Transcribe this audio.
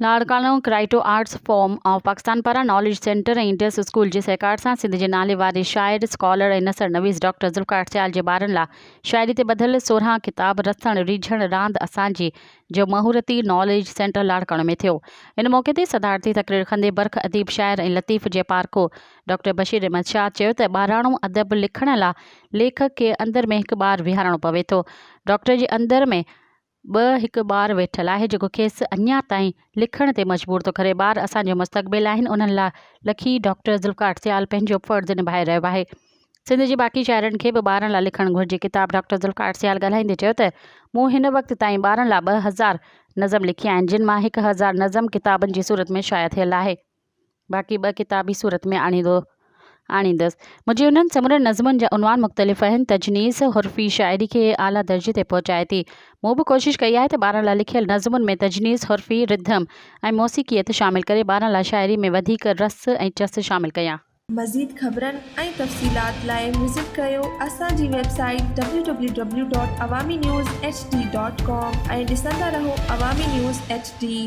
Larkana, creative arts forum of Pakistan پاران knowledge centre ۽ Indus school جي سهڪار سان سنڌ جي نالي واري شاعر، اسڪالر ۽ نثر نويس ڊاڪٽر ذوالفقار سيال جي ٻارن لا شاعري تي ٻڌل 16 ڪتاب رسڻ ريجهڻ راند اسان جي جو مهورتي ناليج سينٽر لاڙڪاڻو ۾ ٿيو. ان موقعي تي صدارتي تقرير ڪندي برک اديب شاعر ۽ لطيف جي پارکو ڊاڪٽر بشير احمد شاهه چيو ته ٻاراڻو ادب لکڻ لا ليکڪ کي اندر ۾ هڪ ٻار ويهارڻو پوي ٿو. ڊاڪٽر جي اندر ۾ به هڪ ٻار ويٺل آهي جيڪو کيس اڃا تائين لکڻ تي مجبور ٿو ڪري. ٻار اسان جو مستقبل آهن انهن لاء لکي ڊاڪٽر ذوالفقار سيال پنهنجو فرض نڀائي رهيو آهي. سنڌ جي باقي شاعرن کي به ٻارن لاء لکڻ گهرجي. ڪتاب ڊاڪٽر ذوالفقار سيال ڳالهائيندي چيو ته مون هن وقت تائين ٻارن لاء 2000 نظم لکيا آهن جن مان 1000 نظم ڪتابن جي صورت ۾ شايع ٿيل آهي. باقي ٻه ڪتابي صورت ۾ آڻيندو آڻيندس. منهنجي انهن سمورن نظمن جا عنوان مختلف آهن. تجنيس حرفي شاعري کي اعليٰ درجي تي پهچائي ٿي. مون به ڪوشش ڪئي آهي ته ٻارن لاء لکيل نظمن ۾ تجنيس حرفي، رڌم ۽ موسيقيت شامل ڪري ٻارن لاء شاعري ۾ وڌيڪ رس ۽ چس شامل ڪيان. مزيد خبرن ۽ تفصيلات لاء وزٽ ڪريو اسان جي website W W W dot Awami news H D dot com ۽ ڏسندا رهو عوامي نيوز ايڇ ڊي.